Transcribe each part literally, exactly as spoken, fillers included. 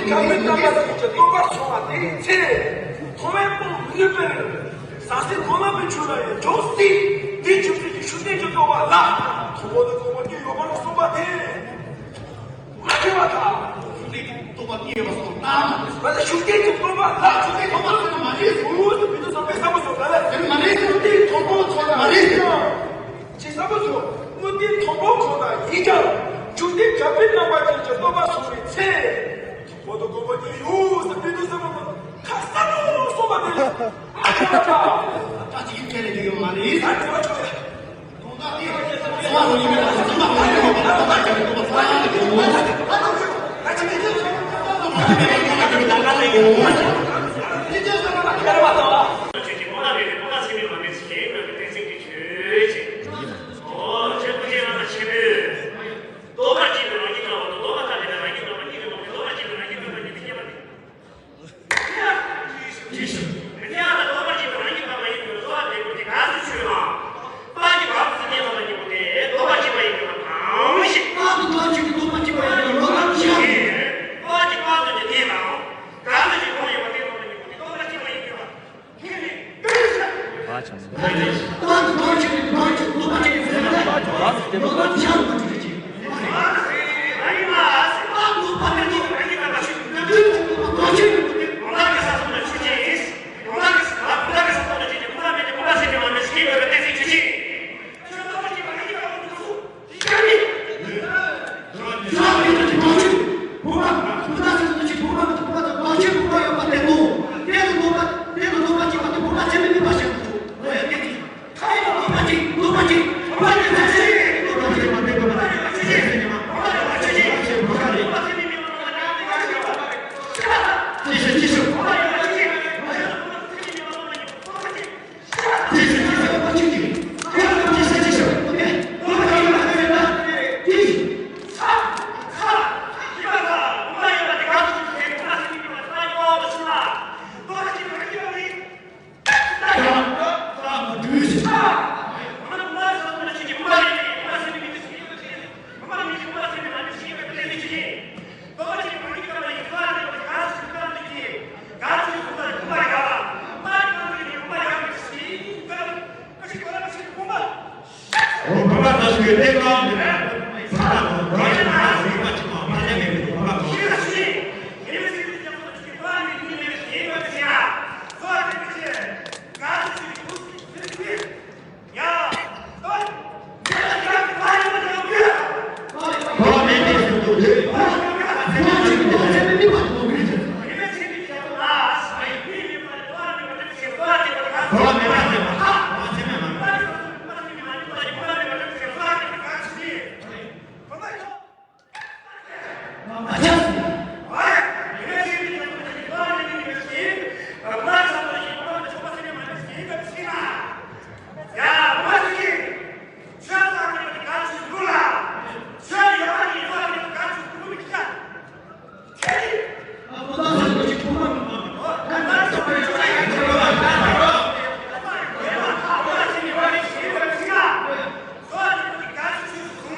ཁྱབ་པའི་རྣམ་པ་ཅན་གྱི་རྟོགས་པར་སོང་བ་དེའི་ཚེ། མཐོང་བས་སྤོང་མི་ནུས་པར། ཟང་ཟིང་མཐོང་ལམ་དུ་གྱུར་ན་ཡང་འཇོག་སྲིད། དེ་ཆུ་ཚོད་ཀྱི་ཤུགས་ལྡན་གྱི་རྟོགས་པ་ལ། མཐོང་བ་དང་གོ་བ་གཉིས་ཡོད་པར་གསུངས་པ་དེ། མ་འགལ་བ་དང་། ཤུགས་ལྡན་གྱི་རྟོགས་པ་གཉིས་ཡོད་པར་གསུངས་པ་ལ། མ་ཟད་ཤུགས་ལྡན་གྱི་རྟོགས་པ་ལ། ཤུགས་ལྡན་རྟོགས་པ་ཟེར་ན་མ་རེད་ཟེར། འུ་ཚོ་བོད་དུ་བསམ་པའི་བསམ་པ་སོགས་ག་ལ་ཟེར་མ་རེད་ཟེར། ཤུགས་ལྡན་གྱི་རྟོགས་པ་ཚོ་ལ་མ་རེད་ཟེར། ཅེས་བསམ་པ་སོགས་དངོས་བསྟན་དང་པོ་ཁོ་ན་ཡིན་ཀྱང་། ཤུགས་ལྡན་ཁྱབ་པའི་རྣམ་པ་ཅན་གྱི་རྟོགས་པ་སོང་བའི་ཚེ། མཐོང་བ་དང་གོ་བ་གཉིས་ཡོད་ཟེར་བོད་དུ་བསམ་པ་དང་ཁ་གསལ་པོ་གསུངས་པ་དེ་ལ། ཨ་ཁ་ཁ། ད་ཅིག་ཡིད་ཆེས་ལས་ཡོད་མ་རེད། ད་དྲི་བ་ཆོག་ཡ། དོན་དག་དེ། སོང་བ་རུ་ཡིན་མེད་ལ་སེམས་པ་མ་ཡོང་བ་ད་ལྟ་ཅིག་རྟོགས་པ་ཚང་ལ་ཡོད། ད་ཅིག་ཡིད་ཆེས་ལ་ཡོད། ད་ཅིག་ཡིད་ཆེས་ལ་ཡོད། ཆོས་ཀྱི་སྟོང་ན་མེད་པའི་སྟོང་ན་ཚད་མེད་པ་མེད་ཚེ་གེ་གོས་པའི་གཏན་ཚིགས་ཀྱི་ཆོས་ཅན། ཨོ། ཆོས་སྐུ་ཅན་རང་དང་ཆེན་པོས། རྟོག་པར་བྱེད་པའི་རང་བཞིན་ལྔ་པོ་དང་། རྟོག་པ་ཐ་དད་པའི་རང་བཞིན་ལྔ་པོ་གཉིས་ཀྱི་ངོ་བོ་ནི། རྟོག་པར་བྱེད་པའི་རང་བཞིན་ལྔ་པོ་གཉིས་ཀྱི་ངོ་བོ་ནི། མི་མཐུན་པ་དང་རྟོག་པར་བྱེད་པའི་རང་བཞིན་ལྔ་པོ་ཡིན་པའི་རྟོག་པ་དེ་ཀུན་ཏུ་ག་ཚོད་ཆོས་ལ། རྟག་གཅིག་བར་དུ་གནས་པ་ལ་གཉིས་པོ་སྟེ།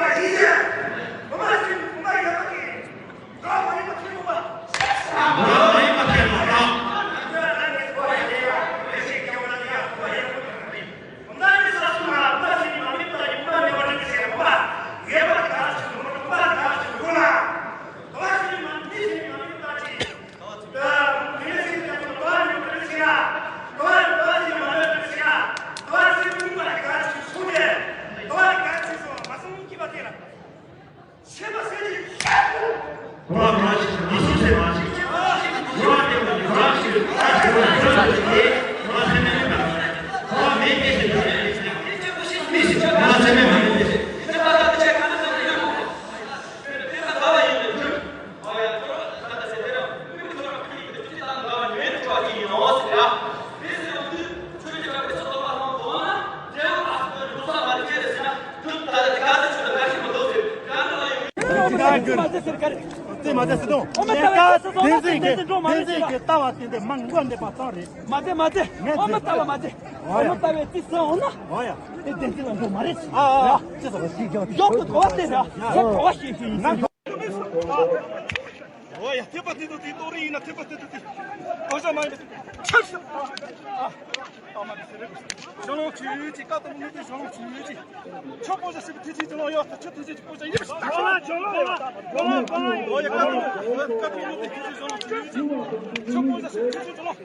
རྟོག་པར་བྱེད་པ་ཡིན་པའི་གང་ཞིག་རྟག་ཏུ་རྟོག་བྱེད་ཀྱི་རྟོག་པར་བྱེད་པ་ཡིན་པའི་རྟོག་པ་ཡིན་ཞིང་། རྟོག་པ་གཅིག་བར་དུ་གནས་པའམ། ག་ཚོད་ཅིག་གོམས་ཡོད་པ་དེ་རྟོག་པ་ཡིན་པ་སྟེ། རྟོག་པ་གཅིག་པ་ཡིན་པའི་བར། དེ་མ་ཟད་སི་ཏོང་། ཨོ་མ་ལྟ་བའི་ཚེ་སྲོག་མ་ལུས་ཤིང་། བདེན་འཛིན་གྱི་བདེན་འཛིན་གྱི་ལྟ་བ་དེ་འདི་མང་པོ་འདི་པ་ཙང་རེད། མ་བདེ་མ་བདེ། ཨོ་མ་ལྟ་བ་མ་བདེ། ཨོ་ཡ། ཨོ་མ་ལྟ་བའི་ཚེ་སྲོག་འོ་ན། ཨོ་ཡ། དེ་བདེན་འཛིན་ལ་འགྲོ་མ་རེད། ཨ་ཨ། ཅི་ཟེར་བ་ཞིག་ཀྱང་། མགྱོགས་ཏུ་གོ་བ་སྟེ་ར། ང་གོ་བ་ཞིག་ཞིག་ཡིན། ང་། ཨོ་ཡ། ཐེག་པ་དེ་ཚོ་དེ་ཏོག་རེ་ཡིན་ན། ཐེག་པ་དེ་ཚོ་དེ་ཏོག་ཞག་མ་ཡིན་པ་ཆབ་ཤ། ཨ་མ་དེ་ཟེར་རེད། ཞོ་ལོང་ཆུ་ཡོད་ཅིག་ཀ་ཏོ་མི་དེ་ཞོ་ལོང་ཆུ་ཡོད་ཅིག་ཆོ་པོ་ཟ་སི་ཐེ་ཆི་ཅི་ལོང་ཡོད། ད་ཆོ་ཐེ་ཆི་ཅི་པོ་ཟ་ཡིན། ཞོ་ལོང་ཆུ་ལོང་ཡོད། ཞོ་ལོང་ཆུ་ལོང་ཡོད། ཨོ་ཡ། ཀ་ཏོ་མི་དེ་ཆི་ཅི་ཞོ་ལོང་ཆུ་ཡོད་ཅིག་ཆོ་པོ་ཟ་སི་ཐེ་ཆི་ཅི་ལོང་།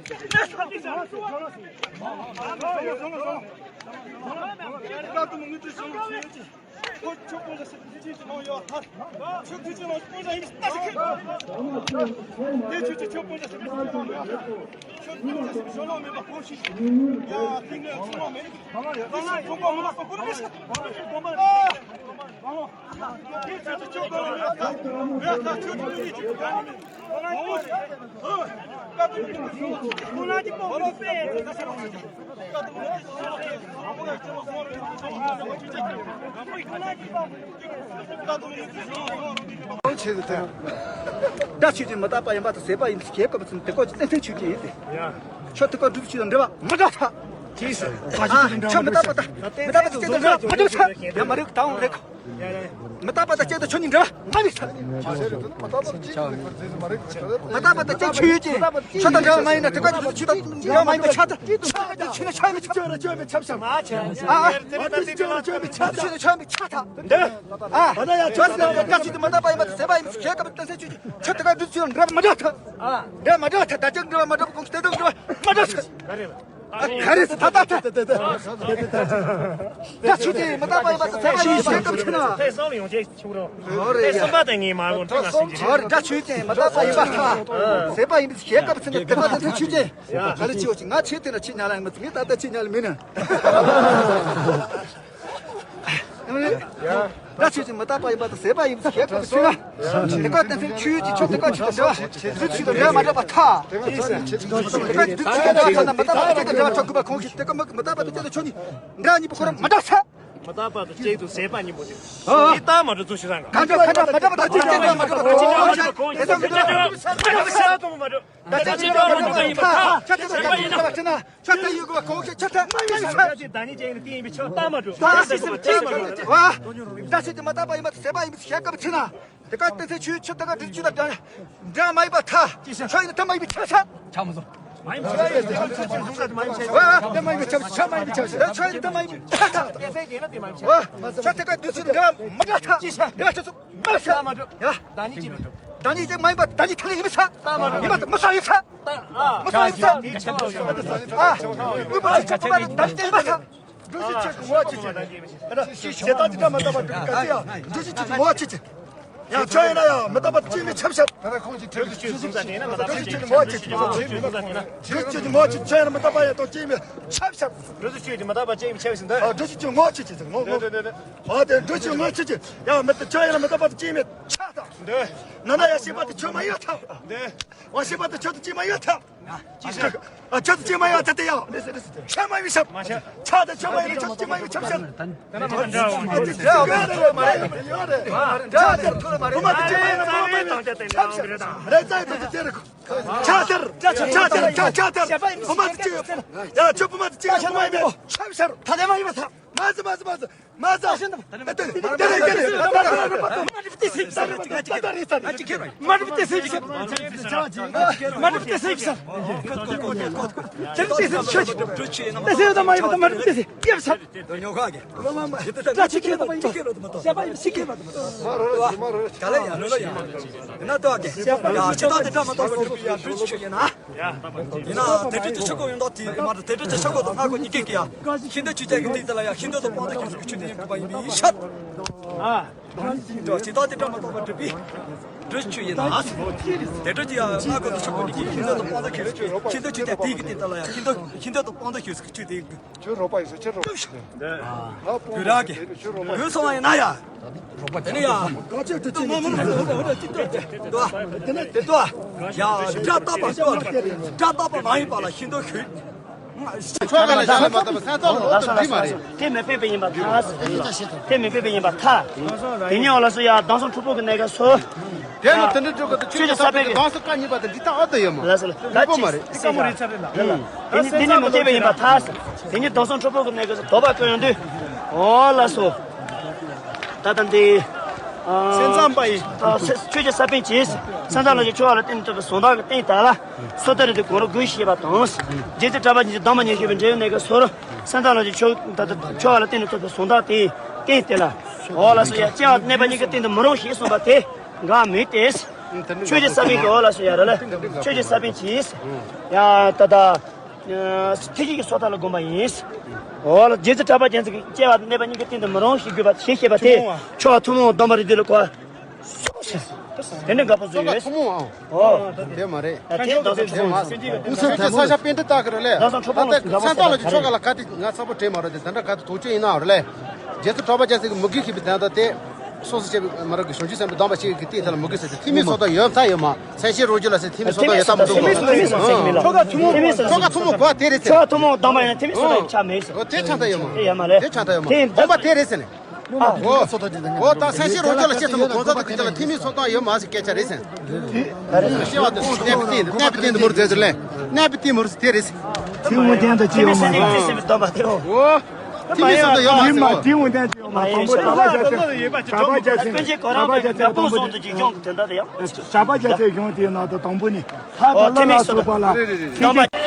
ཀ་ཏོ་མི་དེ་ཞོ་ལོང་ཆུ་ཡོད་ཅིག་ཁོ་ཆོ་པོ་ཟ་སི་ཐེ་ཆི་ཅི་ལོང་ཡོད། ད་ཆོ་ཐེ་ཆི་ལོང་པོ་ཟ་ཡིན། ད་ཤི་ཁེ་དེ་ཆོ་ཆོ་ཆོ་པོ་ཟ་སི་ཐེ་ཆི་ལོང་ཡོད། ད་ཆོ་པོ་ཟ་སི་ཞོ་ལོང་མེད་པ་གོ་ཤི། ཡ་ཐིང་ལེ་ཆུ་ལོང་མེད། ད་ཤི་ཁོ་པོ་མ་ལ་སོ་ཁོ་ར་མེད་ཤི། ཨ་དེ་ཆོ་ཆོ་ཆོ་པོ་ལོང་ཡོད། ད་ད་ཆོ་ཆོ་ཆོ་ཆོ་ད་ཆོས་ཀྱི་མི་རྟག་པ་ཡིན་པ་དང་ཟད་པ་ཡིན་ཞེས་བཀོད་པ་ཚུན་དེ་སྐོར་གྱི་བསྟན་སྲིད་ཆོས་ཀྱི་ཡིན་ཏེ། ཁྱོད་དེ་སྐོར་སྒྲུབ་ཆོས་དང་འབྲེལ་བ་མི་འདྲ་ཐལ། ཁྱོད་མི་རྟག་པ་དང་མི་རྟག་པ་དང་གཅིག་དང་འབྲེལ་བ་མི་འདྲ་ཐལ། ཡང་མ་རེད། ད་འོང་རེད། མི་རྟག་པ་དང་གཅིག་དང་ཁྱོད་གཉིས་འབྲེལ་བ་མ་ཡིན་ས། མི་རྟག་པ་དང་གཅིག་ཆོས་ཡོད་ཅིང་ཁྱོད་དང་འབྲེལ་བ་མ་ཡིན་ན་དེ་ཀ་ཆོས་དང་འབྲེལ་བ་མ་ཡིན་པ་ཆགས་ཐལ། ཆོས་ཡོད་ཅིང་ཁྱོད་ནི་ཆོས་མི་ཆགས། ཆོས་ཡོད་ཅིང་ཁྱོད་ནི་ཆོས་མི་ཆགས་ཐལ། འདི་ཨ་ད་ཡ་ཆོས་དང་འབྲེལ་བ་ཆོས་དང་མི་རྟག་པ་ཡིན་པ་དང་ཟད་པ་ཡིན་ཞེས་བཀོད་པ་བསྟན་སྲིད་ཆོས་ཀྱི་ཁྱོད་དེ་ཀ་སྒྲུབ་ཆོས་དང་འབྲེལ་བ་མི་འདྲ་ཐལ། འདྲ་མི་འདྲ་ཐལ། ད་ཅང་འབྲེལ་བ་མི་འདྲ་བ་གོང་གི་དེ་དང་འབྲེལ་བ་མི་འདྲ་ཐལ། ག་རེ་ཟེར་ད་ད་ད་ད་ད་ད་ཆོས་ཅན་མི་རྟག་པ་ཡིན་པ་དང་ཟད་པ་ཡིན་པའི་ཞེས་སྐབས་ཕྱེ་ན། ཧོ་རེ་ཡ། ཧོ་རེ་ད་ཆོས་ཅན་མི་རྟག་པ་ཡིན་པ་དང་ཟད་པ་ཡིན་པའི་ཞེས་སྐབས་ཕྱེ་ན་དེ་པ་དེ་ཚོ་ཆོས་ཅན། ག་རེ་ཆོས་ཅན་ང་ཆོས་དེ་ན་ཆོས་ཉག་ལ་ཡིན་མི་ཚོ་ངས་ད་ལྟ་ཆོས་ཉག་ལ་མིན་ན། ད་ཆོས་ཅན་མི་རྟག་པ་ཡིན་པ་དང་ཟད་པ་ཡིན་པའི་ཞེས་སྐབས་ཕྱེ་ན། དེ་ཀ་བསྟན་སྲིད་ཆོས་ཀྱི་ཆོས་དེ་ཀ་ཆོས་དང་འདྲ་བ། དེ་ཆོས་དང་འདྲ་མ་འདྲ་བ་ཐལ། དེ་ཀ་དེ་ཆོས་དང་འདྲ་མ་འདྲ་བ་ཐལ་ན་མི་རྟག་པ་དང་ཆོས་དང་འདྲ་བ་ཐལ་དགོས་པ་གང་ཞིག་དེ་ཀ་མི་རྟག་པ་དང་ཆོས་དང་ཆོས་གཉིས་འདྲ་གཉིས་པོ་ཁོ་རང་མི་འདྲ་ས། མི་རྟག་པ་དང་གཅིག་ཏུ་ཟད་པ་གཉིས་པོ་དེ། ཨ། འདི་ལྟ་མ་འགྲོ་ཚུལ་ཞིག་རང་ག་ག་འདྲ་ག་འདྲ་མ་འདྲ་བ་དང་གཅིག་འདྲ་མ་འདྲ་བ་དང་གཅིག་འདྲ་མ་འདྲ་བ་དང་གཅིག་འདྲ་མ་འདྲ་བ་དང་། ད་ལྟ་ཅི་འདྲ་མ་འདྲ་པ་ཡིན་པ་ཐལ། ཆ་ཐལ་ཡིན་པ་ཆ་ན་ཆ་ཐལ་ཡིན་པ་གོང་ཁེ་ཆ་ཐལ་མ་ཡིན་ས། ད་ནི་ཅན་ནི་ཏིང་ཡིན་པའི་ཆ་ལྟ་མ་འགྲོ། ད་ཅི་སེམས་ཅི་བ། ད་ཅི་འདི་མ་ད་པ་ཡིན་པ་ཟད་པ་ཡིན་པའི་ཞེས་སྐབས་ཕྱེ་ན། དེ་ཀ་བསྟན་སྲིད་ཆོས་ཆོས་ད་ཀ་འདི་ཆོས་དང་འདྲ་འདྲ་མ་ཡིན་པ་ཐལ། ཆོས་ཡིན་ད་མ་ཡིན་པའི་ཆ་ས། ཆ་མ་སོང་། མ་ཡིན་པའི་ཆ་ས། ད་མ་ཡིན་པའི་ཆ་ས། ཆ་མ་ཡིན་པའི་ཆ་ས། ཆོས་ཡིན་ད་མ་ཡིན་པའི་ཆ་ས། ཆོས་ད་ཀ་འདི་ཆོས་དང་འདྲ་མ་འདྲ་ཐལ། འདྲ་ཆ་སོང་། མ་ས། ད་ནི་ཅི་མི་འགྲོ། ད་ནི་ཅི་མི་འགྲོ། ད་ནི་ཅི་མ་ཡིན་པ་ད་ནི་ཐ་ལི་ཡིན་མི་ས། ད་མ་འགྲོ། ཡིན་མ་ད་མ་ས་ཡིན་ས། ད་ཨ། མ་ས་ཡིན་ས། ཨ། མི་པ་ཆ་ཆ་པ་ད་ནི་ཅི་མ་ས། འགྲོ་ཞིག་ཆེ་གི་ངོ་ཅི་ཅི། ཞེ་ད་ཅི་ད་མ་ད་པ་འགྲོ་ག་ཅི་ཡ། འགྲོ་ཞིག་ཆེ་གི་ངོ་ཅི་ཅི། ཡ་ཆོས་ཡིན་ན་ཡ་མི་ད་པ་ཅི་མི་ཆབ་ཆབ། ད་ཁོང་ཅི་འགྲོ་ཞིག་ཆེ་གི་ངོ་ཅི་ཅི། འགྲོ་ཞིག་ཆེ་གི་ངོ་ཅི་ཅི། ཆོས་ཡིན་ན་མི་ད་པ་ཡ་ཏོ་ཅི་མི་ཆབ་ཆབ། འགྲོ་ཞིག་ཆེ་གི་མི་ད་པ་ཅི་མི་ཆབ་ཆབ་འདི། ཨ་འགྲོ་ཞིག་ཆེ་གི་ངོ་ཅི་ཅི་ངོ་ངོ། འདི་འདི་འདི་འདི། ཨ་དེ་འགྲོ་ཞིག་ངོ་ཅི་ཅི། ཡ་མི་ད་ཆོས་ཡིན་ན་མི་ད་པ་ཅི་མི་ཆ་ད། འདི། ན་ན་ཡ་ཤེས་པ་དེ་ཆོས་མ་ཡོད་ཐབས། འདི། བ་ཤེས་པ་དེ་ཆོས་དེ་ཅི་མ་ཡོད་ཐབས། ཅི་ཟེར། ཨ་ཆོས་དེ་ཅི་མ་ཡོད་ཐབས་དེ་ཡ། ཆོས་མ་ཡོད་ཆབས། ཆ་དེ་ཆོས་མ་ཡོད་ཆོས་དེ་ཅི་མ་ཡོད་ཆབས་ཤར། ད་ན་མ་འདྲ་བ་མ་རེད། ཡོད་རེད། ཡོད་རེད། ཆ་དེ་བུ་མ་དེ་ཅི་མ་ཡོད་ཆབས་ཤར། རེད་ཙང་དེ་དེ་རེད། ཆ་དེར། ཆ་དེར། ཆ་ཆ་དེར། ཆ་ཆ་དེར། བུ་མ་དེ་ཅི་ཡོད། ཡ་ཆོས་བུ་མ་དེ་ཅི་ཡོད་ཆོས་མ་ཡོད་ཆབས་ཤར། ད་དེ་མ་ཡོད་ཐབས། མ་ཟེར་མ་ཟེར་མ་ཟེར། མ་ཟ། ཨ་ཏེ། ཏེ་རེ་ཏེ་རེ། མ་རེད་པ་ཏེ་སེ་ཟ། མ་རེད་པ་ཏེ་སེ་ཟ། མ་རེད་པ་ཏེ་སེ་ཟ། ཏེ་སེ་ཟ། ཏེ་སེ་ད་མ་ཡིན་པ་མ་རེད་པ་ཏེ་སེ། ཡབ་ས། ད་ཉོ་ག་གི། ད་ཅི་ཁེ་ད་མ་ཡིན་པ། ཞ་པ་ཡིན་སི་ཁེ་པ། ག་ལ་ཡ་ལོ་ལ་ཡ། ན་ཏོ་གི། ཡ་ཅི་ད་དེ་ད་མ་ཏོ་གི་ཡ་འགྲུལ་ཆུ་ཡིན་ན། ཡིན་ན་དེ་འདྲ་ཅིག་ཆག་སྒོ་ཡོང་མདོག་དེ་མ་རེད། དེ་འདྲ་ཅིག་ཆག་སྒོ་དང་སྔ་སྒོ་གཉིས་ཀའི་ཀི་ཡ། ཤིང་རྟ་ཆུ་རྐྱལ་གི་སྟེང་དེ་ལ་ཡ་ཤིང་རྟ་དང་སྤང་ཐང་ཁེལ་སོ་གི་ཆུ་དེ་ཡིན་པ་ཡིན་པའི་ཤ། ཨ། ཇི་ལྟར་དེ་འདྲ་མ་གཏོགས་པ་གྲུབ་པའི་འགྲུལ་ཆུ་ཡིན་ན། དེ་འདྲ་ཅིག་ཡ་སྔ་སྒོ་དང་ཆུ་སྒོ་གཉིས་ཀའི་ཤིང་རྟ་དང་སྤང་ཐང་ཁེལ་སོ་གི་ཤིང་རྟ་ཆུ་རྐྱལ་དེའི་གི་སྟེང་དེ་ལ་ཡ་ཤིང་རྟ་ཤིང་རྟ་དང་སྤང་ཐང་ཁེལ་སོ་གི་ཆུ་དེ་ཡིན་གི། ཁྱོད་རོགས་པ་ཡིན་ས་ཁྱེད་རོགས་པ་ཡིན་ས། འདི། ང་སྤོང་གུ་ར་གི། ཁྱོད་རོགས་པ་ཡིན་ས། གུ་སོང་བ་ཡིན་ན་ཡ། དེ་ནི་ཡ། ག་ཚོད་དུ་ཅི་ནི་ཡ། དེ་ནི་དེ་དུ། ཡ། དགྲ་བཏགས་པ་ཤོག་དགྲ་བཏགས་པ་མ་ཡིན་པ་ལ་ཤིན་ཏུ་ཞུ། ཁྱོད་ག་ལ་ཞག་ལས་མ་བཏབ་པ་སེམས་ཐོག་ལ་འདི་མ་རེད། དེ་མི་ཕན་པ་ཡིན་པ་ཐལ། དེ་མི་ཕན་པ་ཡིན་པ་ཐལ། དེ་ནི་འོ་ལ་སོ་ཡ་དང་སོང་ཕྲུ་གུ་གི་གནས་སྐབས་སུ། དེ་ནི་དེ་འདྲ་འགྲོ་གི་འདུག་ཁྱོད་ཀྱི་ས་པའི་གི་གང་ས་ཀ་གཉིས་པ་དེ་འདི་ལྟ་ཨ་ད་ཡོད་མ། ལ་ས་ལ་ལ་ཅི་མ་རེད། དེ་ཀ་མོ་རེད་ཚ་རེད་ལ། དེ་ནི་དེ་ནི་མུ་སྟེགས་པ་ཡིན་པ་ཐལ། དེ་ནི་དོགས་ཟོན་ཁྲོ་པོ་གི་གནས་སྐབས་སུ་དོགས་པ་བཀོད་ཡོང་དུས། ཨོ་ལ་སོ། ད་ལྟ་འདི། སེམས་ཙམ་པ་ཡིན། ཆོས་ཀྱི་ས་པཎ་གྱིས་སེམས་ཙམ་ལ་ཆོས་ལ་བརྟེན་ནས་ཐོབ་པའི་གཟུང་ཐབས་ཀྱི་རྟེན་དག་ལ་སོ་ཐར་རེ་དེ་གང་རུང་དགོས་ཞེས་པ་དང་། རྗེ་བཙུན་གྲགས་པ་ཅན་གྱིས་གདམས་པ་ཉེར་བཞི་པའི་འབྲས་བུ་གནས་ཀྱི་སོ་རུ་སེམས་ཙམ་ལ་ཆོས་ད་ལྟ་ཆོས་ལ་བརྟེན་ནས་ཐོབ་པའི་གཟུང་ཐབས་དེ་རྟེན་དེ་ལ། འོ་ལགས་སོ་ཡ། སྐྱེ་བ་གནས་པ་གཉིས་ཀྱི་རྟེན་དུ་མི་རུང་ཞེས་གསུངས་པ་དེ་འགལ་མེད་དེ། ཆོས་ཀྱི་ས་པཎ་གྱིས། འོ་ལགས་སོ་ཡ། རེད་ལ། ཆོས་ཀྱི་ས་པཎ་གྱིས་ཡ་ད་ལྟ། ཐེག་ཆེན་གྱི་སོ་ཐར་ལ་དགོངས་པ་ཡིན། འོ་ལ། རྗེ་བཙུན་གྲགས་པ་ཅན་གྱིས་སྐྱེ་བ་གནས་པ་གཉིས་ཀྱི་རྟེན་དུ་མི་རུང་ཞེས་བརྗོད་པ་ཞེས་བཤད་པ་དེ་ཆོས་ཐུན་མོང་གདམས་པ་རེ་ལྡན་ལ་གོ། དེ་ནི་འགལ་པོ་བཟོས་ཆོས་ཡོད། ཐུན་མོང་། འོ། དེ་མ་རེད། དེ་དག་ས་ཆོས་ཐུན་མོང་། ས་ཆ་དཔེ་འདི་ལྟ་གི་རེད་ལས། ད་ལྟ་སེམས་ཙམ་ལ་ཅི་ཆོ་ག་ལ་ག་དེ་ང་ཚ་པོ་དྲན་མ་རེད་དེ། ད་འདྲ་ག་དེ་དོགས་གཅོད་ཡིན་ན་རེད་ལས། རྗེ་བཙུན་གྲགས་པ་ཅན་གྱིས་མི་དགོས་ཞེས་པའི་དོན་དག་དེ། སོ་སོ་སྐྱེ་བོ་མ་རབས་ཀྱི་བྱང་ཆུབ་སེམས་དཔའི་གདམས་པ་ཞིག་གི་སྟེང་དེ་ལ་མི་དགོས་ཟེར་ཏེ་ཐུན་མིན་སོ་ཐར་ཡོད་ཚ་ཡོད་མ། མཚན་ཤས་རང་རྒྱུད་ལ་ཟེར་ཐུན་མིན་སོ་ཐར་ཡོད་ཚ་མི་འདུག་ཐུན་མིན་སོ་ཐར་ཟེར་གྱི་མེད་ལ། ཆོ་ག་ཐུན་མོང་། ཆོ་ག་ཐུན་མོང་གོ་དེ་རེད་ཟེར། ཆོ་ག་ཐུན་མོང་གདམས་པ་ཡིན་ན་ཐུན་མིན་སོ་ཐར་ཆགས་མེད་ཟེར། འོ་དེ་ཆགས་ཐ་ཡོད་མ། དེ་ཡོད་མ་རེད། དེ་ཆགས་ཐ་ཡོད་མ། དེ་དགོངས་པ་དེ་རེད་ཟེར་ནས། འོ་ད་མཚན་ཤས་རང་རྒྱུད་ལ་ཟེར་ཐུན་མོང་གོ་ཚ་དེ་གི་རྒྱུད་ལ་ཐུན་མིན་སོ་ཐར་ཡོད་མ་ཟེར་སྐད་ཆ་རེད་ཟེར། ཤེས་པ་དེ་གནས་པའི་སྟེང་དུ། གནས་པའི་སྟེང་དུ་མུར་ཟེར་ཟེར་ལས། གནས་པའི་སྟེང་མུར་ཟེར་དེ་རེད་ཟེར། ཐུན་མོང་གདམས་པ་དེ་ཡོད་མ་རེད། འོ། ཐུན་མིན་སོ་ཐར་ཡོད་མ་ཟེར། ཐུན་མོང་གདམས་པ་དེ་ཡོད་མ་རེད། དང་པོ་ནི་གྲགས་པ་རྒྱལ་མཚན། གྲགས་པ་རྒྱལ་མཚན། དང་པོ་ནི་གྲགས་པ་རྒྱལ་མཚན་གཞུང་དེའི་ནང་དུ་དང་པོ་ནི། ཐ་དད་ལ་སོགས་པ་ལ།